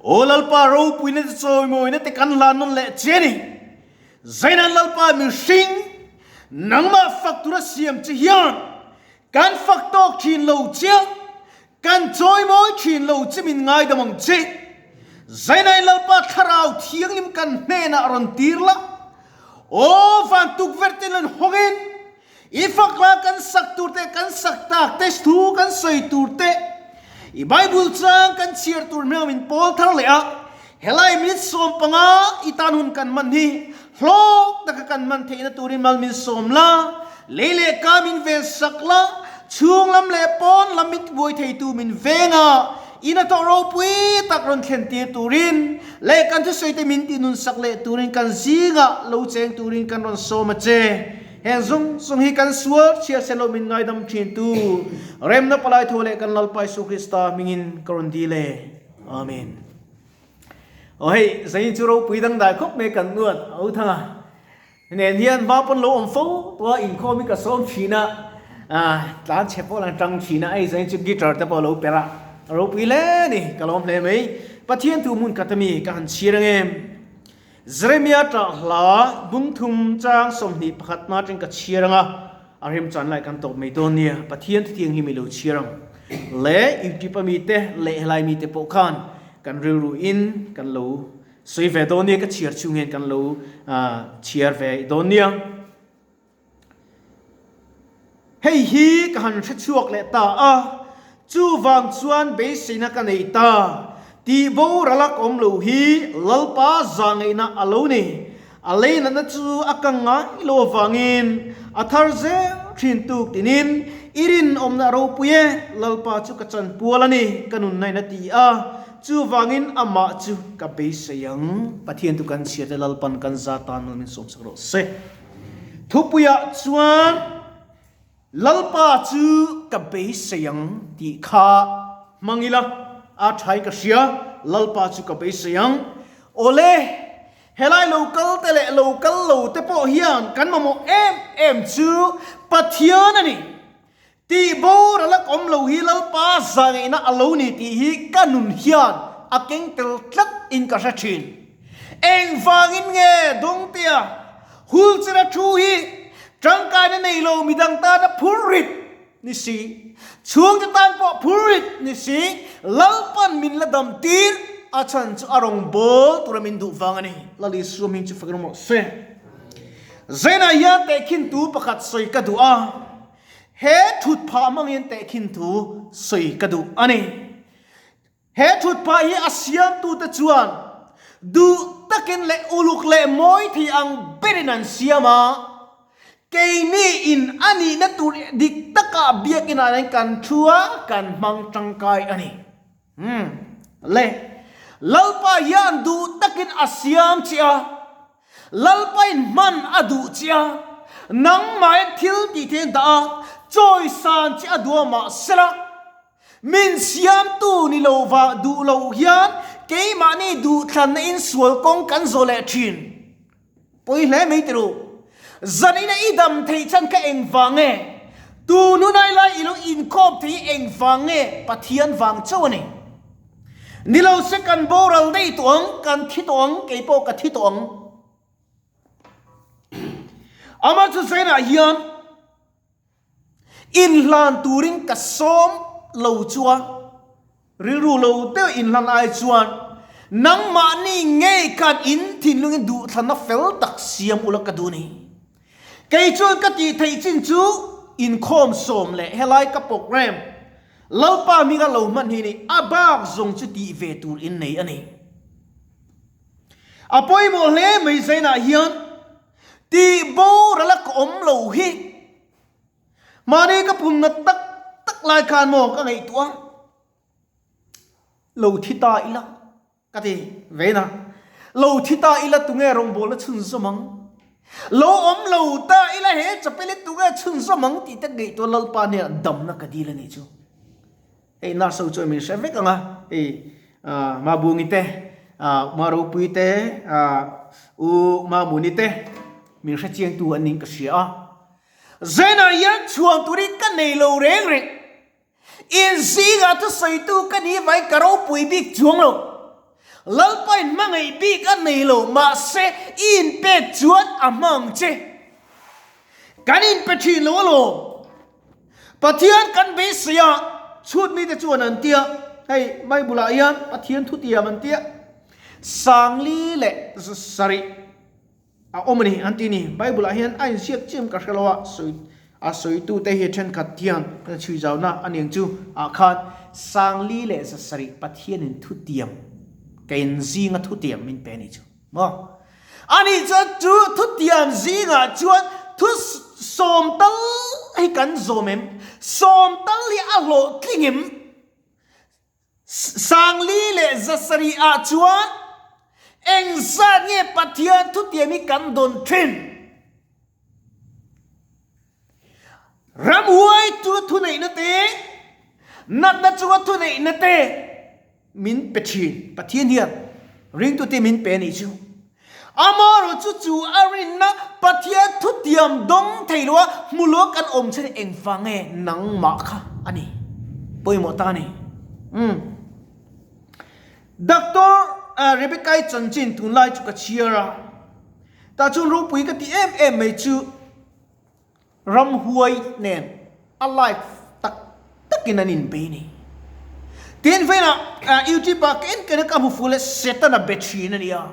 Aw Lalpa ropuina te chawimawina te kan hlan nawn leh che a ni. Zainan Lalpa mihring nangmah fak tura siam che hian kan fak tawk thin lo che a, kan chawimawi thin lo che min ngaidam ang che. Zainain Lalpa thlarau thianghlim kan hnenah rawn tir la, aw van tukverh te lan hawngin I fakla kan sak tur te, kan sak tak te, thu kan sawi tur te, i Bible chang kan chhiar tur hmel min pawl thar leh a, helai minute 15 i tan hun kan man hi hlawk taka kan man theihna turin mal min sawm la, lei leh ka min ven sak la, chhung lam leh pawn lam min tibuai theitu min veng a, i hnathawh ropui tak rawn thlen tir turin leh kan thusawi te min tihnun sak leh turin kan zingah lo cheng turin kan rawn sawm a che. Heng zawng zawng hi kan sual chhiat sen lo min ngaidam thin tu remna palai tho leh kan Lalpa Isu Krista hmingin ka rawn dil e. Amen. Aw hei, zain chu ropui dangdai khawp mai kan nuat a u thanga nen hian hma pawn lo awm fo tua inkhawm hi ka sawm thin a, tlan chhe pawh lan tang thin a, hei zain chu guitar te pawh a lo per a, a ropui hle a ni, ka lawm hle mai. Pathian thu hmun khat ami ka han chhir ang em? Jeremia ṭah hla bungthum chang 21 na aṭang ka chhiar ang a, a remchan lai kan tawp mai dawn nia, Pathian thutiang hi mi lo chhiar ang. Le YouTube a mite leh helai mite pawh khan kan rilru in kan lo sawi ve dawn nia, ka chhiar chhung hian kan lo chhiar ve dawn nia. Hei hi ka han hre chhuak leh ta a, chuvang chuan beiseina ka nei ta. Tih boral a ka awm lo hi Lalpa zahngaihna a lo ni. A leinatna chu a ka ngai lo avangin a thar zel thin tuk tinin i rinawmna a ropui e, Lalpa chu ka chanpual a ni, ka nunnain a ti a, chuvangin amah chu ka beisei ang. Pathian chu kan chhiate Lalpan kan za tan nun min sawmsak rawh se. Thupuiah chuan Lalpa chu ka beisei ang tih kha hmang ila, a thain ka hria, Lalpa chu ka beisei ang. Awle, helai lo kal te leh lo kal lo te pawh hian kan mamawh em em chu Pathian a ni. Tih boral a awm lo hi Lalpa zahngaihna a lo ni tih hi ka nun hian a keng tel tlat in ka hre thin. Engvangin nge Dawngtea Hulchera thu hi tangkaina nei lo midang tana phur rit ni si, chhungte tan pawh phur rit ni si, Lalpan min la dam tir a chhan chu a rawn bawl tura min duh vang a ni. Lal Isua hming chu fak rawh se. Zainah hian tehkhintu pakhat sawi ka duh a. He thutphah hmangin tehkhin thu sawi ka duh a ni. He thutphah hi a siamtute chuan duh takin leh uluk leh mawi thei ang berin an siam a, keini in a nihna tur dik takah biakinah hian kan thu a, kan hmang tangkai a ni. Umm le, Lalpa hian duh takin a siam che a, Lalpain hman a duh che a, nangmahin thil tih theih an dah a, chawisan che a duh a mahsela, min siamtu ni lo vah duh loh hian keimahni duhthlanna in sual kawng kan zawh leh thin. Pawi hle mai ti ru. Zanina i dam theih chan kha engvang nge? Tun hunai lai i lo inkhawm thei hi engvang nge? Pathian vang chauh a ni. Ni lo se kan boral daih tawh ang, kan thi tawh ang, kei pawh ka thi tawh ang. Amah chu zainah hian inhlan turin ka sawm lo chu a, rilru lo deuh inhlan ai chuan nangmahni ngei khan in thinlungin duhthlanna fel tak siam ula ka duh ni. Kei chuan ka tih theih chin chu inkhawm sawm leh helai ka program Lalpa hminga lo hman hi ni a bak zawng chu tih ve tur in nei a ni. A pawimawh hle mai zainah hian tih boral a ka awm lo hi mahni ka pumna tak tak lai khan maw ka ngaihtuah a, lo thi ta ila. Ka ti ve na. Lo thi ta ila tunge rawngbawlna chhunzawm ang? Lo awm lo ta ila he chapel hi tunge chhunzawm ang tih te ngaihtuah Lalpa hnenah damna ka dil a nih chu. Hei nurse ho chuan min hre vek ang a, hei Mabungi te, Maropui te, U Mamuni te min hre chiangtu an niin ka hria a. Zainah hian chhuan turin ka nei lo reng reng. In zingah thusawitu ka ni vai ka ropui bik chuang lo. Lalpa in hmangaih bik a nei lo, mahse i inpek chuan a hma ang che. Kan inpe thin lo alawm. Pathian kan beisei a, chhut mite chuan an tia, hei Bible ah hian Pathian thutiam an tia, sangli leh sarih a awm a ni an ti ni. Bible ah hian a inziak chiam ka hre lo a, sawi a sawitu te hi thenkhat hian chhui zauna a niang chu ah khan sangli leh zasarih Pathian in thutiam ka in zinga thutiam min pe a ni chu maw. Ani chuan chu thutiam zingah chuan thu sawmtal hi kan zawm em? Sawmtal hi a hlawhtling em? Sangli leh Zasarih ah chuan engzat nge Pathian thutiam hi kan dawn thin? Ramhuaitu thuneihna te, natna chunga thuneihna te min pe thin. Pathian hian ringtute min pe a nih chu. Amaherawhchu chu a rinna Pathian thutiam dawng thei loa hmu loa kan awm chhan engvang nge nangmah kha a ni pawimawh ta a ni. Umm. Doctor Rebecca-i chanchin tunlai chu ka chhiar a, tah chuan ropui ka ti em em mai chu Ramhuai nen a live tak takin an inbei a ni. Tin veinah YouTube ah ka en ken a ka hmu fuh leh Setana be thin a ni a.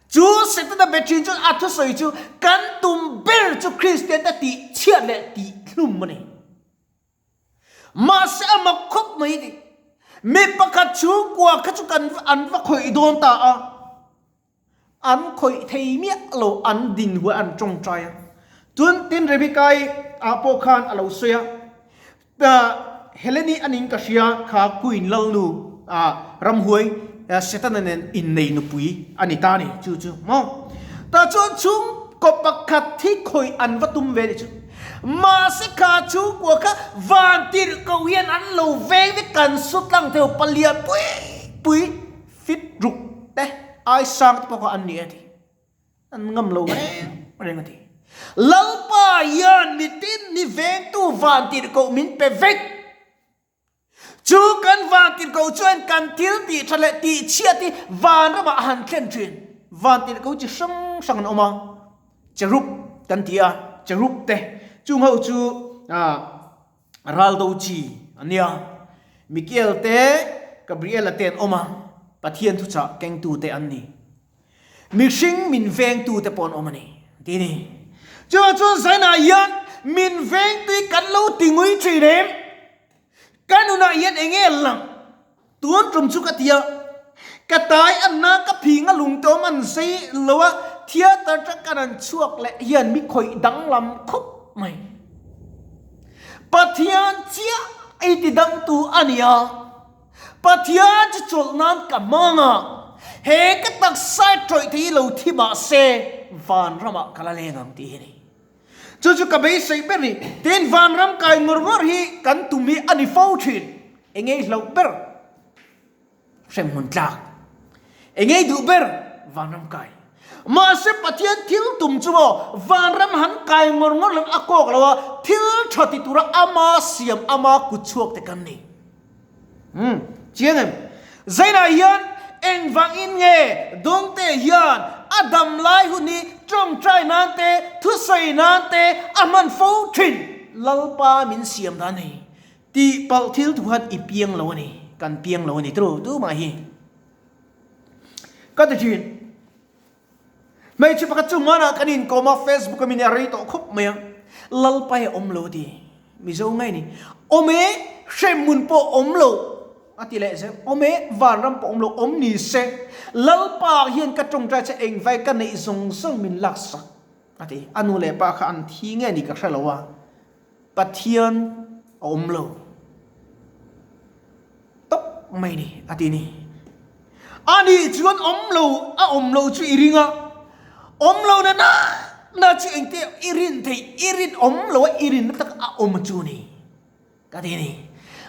Chu Setana be thin chuan a thusawi chu kan tum ber chu Kristian te tih chhiat leh tih hlum a ni. Mahse a mak khawp mai ni. Mi pakhat chhungkua kha chu kan an va khawih dawn ta a. An khawih thei miah lo, an din huai an tawngtai a. Tun tin Rebecca-i ah pawh khan a lo sawi a, Heleni a ning ka hria kha Queen Lalnu ramhuai Setana nen innei nupui a ni ta a ni chu chu maw. Tah chuan chhungkaw pakhat hi khawih an va tum ve ni chu. Mahse kha chhungkua kha vantirhkoh hian an lo veng vek kan su tlang thei palian pui pui. Fit ruk te ai sang te pawh kha an ni a ti. An ngam lo reng reng a ti. Lalpa hian mitin ni vengtu vantirhkoh min pe vek. Chu kan vantirhkoh chuan kan thil tih tha leh tih chhiat hi vanramah a han thlen thin. Vantirhkoh chi hrang hrang an awm a, cherub kan ti a, cherub te chung ho chu ah Raldo chi a nia. Mikiel te, Gabriela te an awm a, Pathian thuchah kengtu te an ni. Mihring min vengtu te pawh an awm a ni, ti ni. Chuvang chuan Zainah hian min vengtu hi kan lo ti ngui thin em? Ka nunah hian eng nge lang? Tun tum chu ka ti a, ka tai an na ka phing a lungtawm an zei lo a, theatre tang kan an chhuak leh hian mi khawih danglam khawp mai. Pathian chiah ei ti dangtu a ni a, Pathian chu chawlh nan ka hmang a, he ka taksa tawih thei lo thi mah se vanramah ka la leng ang tih hi a ni. Chu chu ka beisei ber ni. Tin, vanram kai ngawr ngawr hi kan tum hi a ni fo thin. Engei hlauh ber hremhmun tlak. Engei duh ber vanram kai. Mahse Pathian thil tum chu maw vanram han kai ngawr ngawr lam a kawk lo a, thil tha ti tura ama siam ama kut chhuak te kan ni. Umm, chiang em? Zainah hian engvangin nge Dawngte hian a dam lai hun hi tawngtai nan te, thusawi nan te a hman fo thin? Lalpa min siam dan hei tih palh thil thu khan i piang lo a ni, kan piang lo a ni tru tumah hi ka ti thin. Hmeichhe pakhat chu hmanah kan inkawm a, Facebook a mi nia rei tawh khawp mai a, Lalpa hi a awm lo a ti. Mizo ngai ni. Awm e, hremhmun pawh awm lo a ti leh zel. Awm e, vanram pawh awm lo, awm ni se. Lalpa hian ka tawngtai che engvai ka neih zawng zawng min laksak a ti. A nu leh pa kha an thi nge ni ka hre lo a, Pathian a awm lo tawp mai ni a ti ni. A nih chuan awm lo a awm lo chu i ring a, awm lo na na na chu engte i rin theih i rin awm lo a i rin na tak a awm chu ni ka ti ni.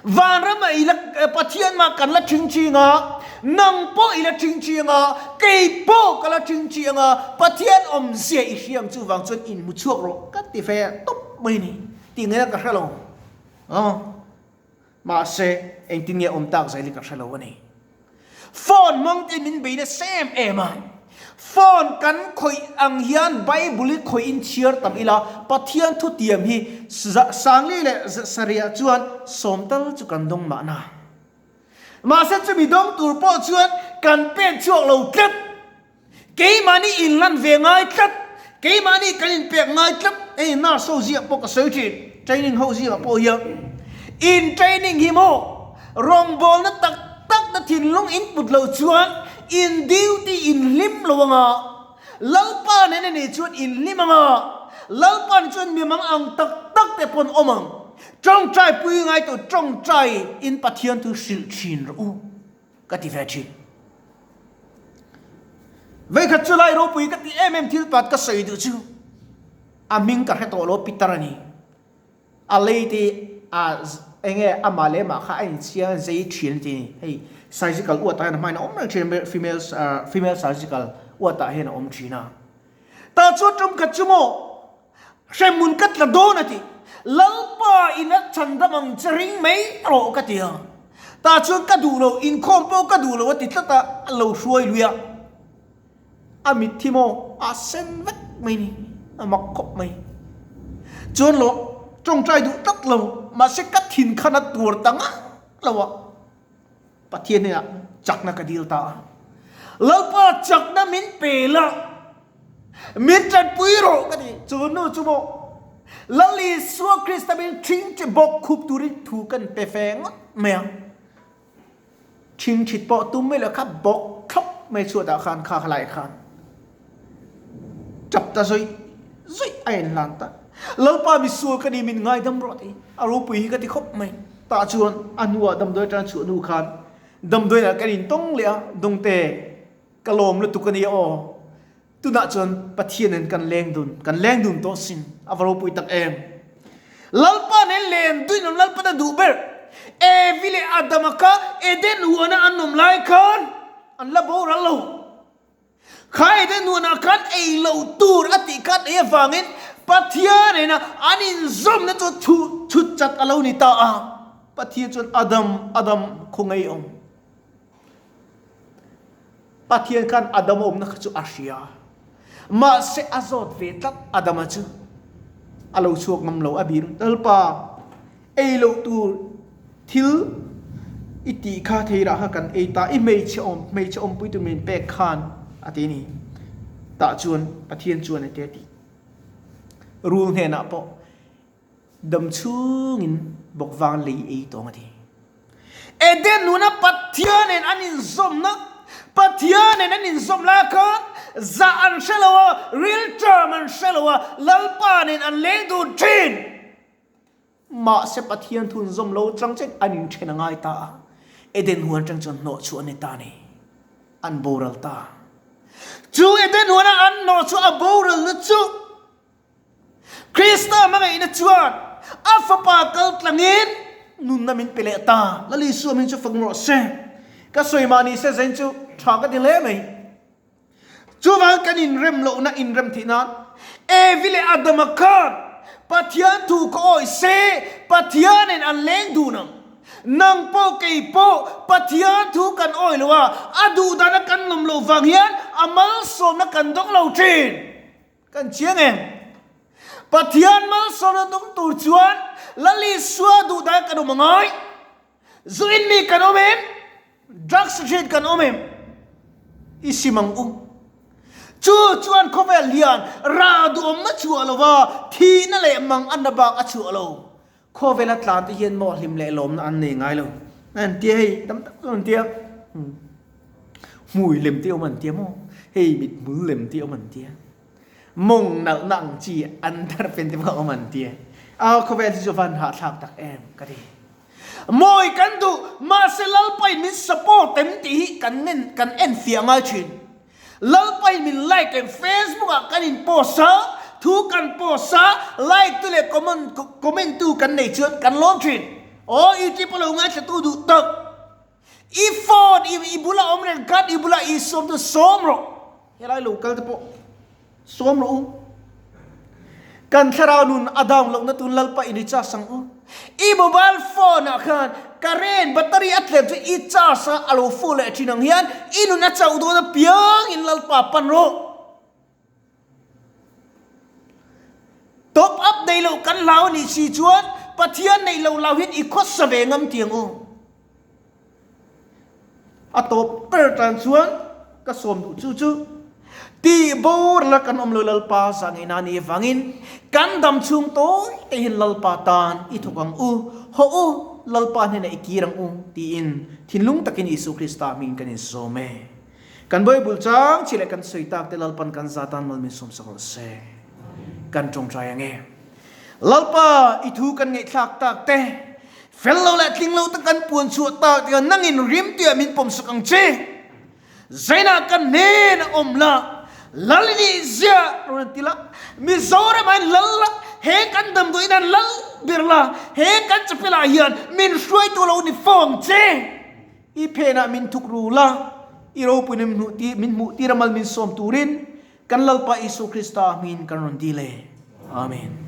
Vanram ah i la Pathian mah kan la thing ching a, nang pawh i la thing ching a, kei pawh ka la thing ching a, Pathian awmzia i hria ang chuvang chuan inhmu chhuak rawh ka ti ve tawp mai ni tih ngaihna ka hre lo. Mahse, engtin nge awm tak zel hi ka hre lo a ni. Phone hmang te min bei nasa em em a. Phone kan khawih ang hian Bible hi khawih in chhiar tam ila, Pathian thutiam hi Sangli leh Sariah chuan sawm tal chu kan dawng mahna. Mahse chumi dawng tur pawh chuan kan pen chhuak lo tlat. Keimahni inlan ve ngai tlat. Keimahni kan inpek ngai tlat. Hei nurse ho ziak pawh ka sawi thin, training ho ziakah pawh hian in training hi maw rawngbawlna tak tak na thinlung in put loh chuan in duty in hlim lo anga, Lalpa nen a nih chuan in hlim anga, Lalpa nen chuan mi mang ang tak tak te pawn awm ang. Tawngtai pui ngai tawh tawngtai in Pathian thu hrilh thin rawh u ka ti ve thin. Veikhat chu lai ropui ka ti em em thil pat ka sawi duh chu a hming ka hre tawh lo Peter a ni. A lei te a enge amah leh amah kha a inchhiang zei thin a ti ni. Hei surgical uatah hian a hmain a awm reng thin female female surgical uatah hian a awm thin a. Tah chuan tum khat chu maw Hremhmun ka tla dawn a ti. Lalpa in a chhan dam ang che ring mai rawh ka ti a. Tah chuan ka duh lo, inkhawm pawh ka duh lo a ti tlat a, a lo hruai lui a. A mit thi maw a sen vek mai ni, a mak khawp mai. Chuan lo tawngtai duh tlat lo, mahse ka thin khan a tuar ta ngang lo a. Pathian hnenah chakna ka dil ta a. Lalpa chakna min pe la, min tanpui rawh ka ti. Chu nu chu maw Lal Isua Krista min thing che bawk khup turin thu kan pe fe ngawt mai a. Thing thit pawh tum mai lo kha bawk thlawp mai chhuatah khan kha kha lai khan tap ta zawih zawih a inhlan ta. Lalpa misual ka ni min ngaidam rawh ti a ropui hi ka ti khawp mai. Tah chuan a hnuah damdawi atang chhuah hnu khan damdawiinah kan intawng leh a, Dawngte ka lawm lutuk a nia aw, tunah chuan Pathianin kan leng dun, kan leng dun tawh sin, a va ropui tak em. Lalpa nen len duin awm Lalpan a duh ber. Evi leh Adama kha Eden huana an awm lai khan an la boral lo. Kha Eden huanah khan ei loh tur a tih khan ei avangin Pathian ena an inzawmna chu thu chhut chat a lo ni ta a. Pathian chuan Adam, Adam khaw ngei awm. Pathian khan Adam awmna kha chu a hria. Mahse a zawt ve tlat Adama chu a lo chhuak ngam lo a bir. Lalpa Ei loh tur thil i tih kha thei rah kha kan ei ta, i hmeichhe awm, hmeichhe awmpui tur min pek khan a ti a ni. Tah chuan Pathian chuan a ti a ti. Rul hnenah pawh dam chhungin bawkvang lei ei tawng a ti. Eden nuna Pathian nen an inzawmna, Pathian nen an inzawm lai khan zah an hre lo a, rilṭam an hre lo a, Lalpa nen an leng dun ṭhin. Mahse Pathian thun zawm lo chang che an inthen a ngai ta a, Eden huan atang chuan hnawh chhuah an ni ta ni. An boral ta. Chu Eden huana an hnawh chhuah a boralna chu Krista hmangaihna chuan a fapa kal tlangin nunna min pe leh ta. Lal Isua min chu fak rawh se. Ka sawi mah ni se zain chu tha ka ti hle mai. Chuvang kan inrem lohna inrem theih nan Evi leh Adama khan Pathian thu ka awih se, Pathianin an leng dun ang. Nang pawh kei pawh Pathian thu kan awih lo a, a duh dana kan lawm loh vang hian a malsawmna kan dawng lo thin. Kan chiang em? Pathian malsawmna dawng tur chuan Lal Isua duh dan kan awm a ngai. Zu in mi kan awm em? Drugs hriat kan awm em? I sim ang u. Chu chuan khawvel hian rah duhawmna chhuah lo va, thihna leh mang anna bak a chhuah lo. Khawvela tlan te hian maw hlim leh lawmna an nei ngai lo. An tia hei tam tak chuan an tia. Hmui lem te awm an tia maw? Hei mithmul lem te awm an tia. Mawng nalhna ang chi an darh pen te pawh awm an tia. A khawvel hi chu van hahthlak tak em ka ti. Mawi kan duh, mahse Lalpain min support em tih hi kan en kan enfiah ngai thin. Lalpain min like em, Facebook ah kan in post a, thu kan post a, like tu leh comment comment tu kan nei chuan kan lawm thin. Aw YouTube a lo ngaithla tu duh tak. I phone i i bula awm reng khan i bula i sawm chu sawm rawh. Helai lo kal te pawh sawm rawh u. Kan thlarau nun a down lohna tun Lalpa in i chas ang u. I mobile phone ah khan current battery a tlem chu i charge a a lo full leh thin ang hian i nun a chauh dawn apiang in Lalpa pan rawh. Top up nei loh kan hlau anih si chuan Pathian neih loh lau hian i khawsa ve ngam tiang u. A tawp ber tan chuan ka sawm duh chu chu tih boral a kan awm lo Lalpa zah ngeina ni avangin kan dam chhung tawi te hian Lalpa tan i thawk ang u, hawh u, Lalpa hnenah i kir ang u tiin thinlung takin Isu Krista hmingin kan insawm e. Kan Bible chang chi leh kan sawi tak te Lalpan kan za tan mal min sawm sak rawh se. Kan tawngtai ang e. Lalpa, i thu kan ngaihthlak tak te, fel lo leh tling lo te kan puan chhuah tak te nangin rim tuiah min pawm sak ang che. Zainah kan hnen a awm la, Lal i nih ziah rawn an ti la, Mizoram ah hian lal la, he kan damdawiin ah lal ber la, he kan chapel ah hian min hruaitu lo ni fo ang che. I phenah min thuk ru la, i ropuina min hmuh tir, min hmuh tir a mal min sawm turin kan Lalpa Isu Krista hmingin kan rawn dil e. Amen.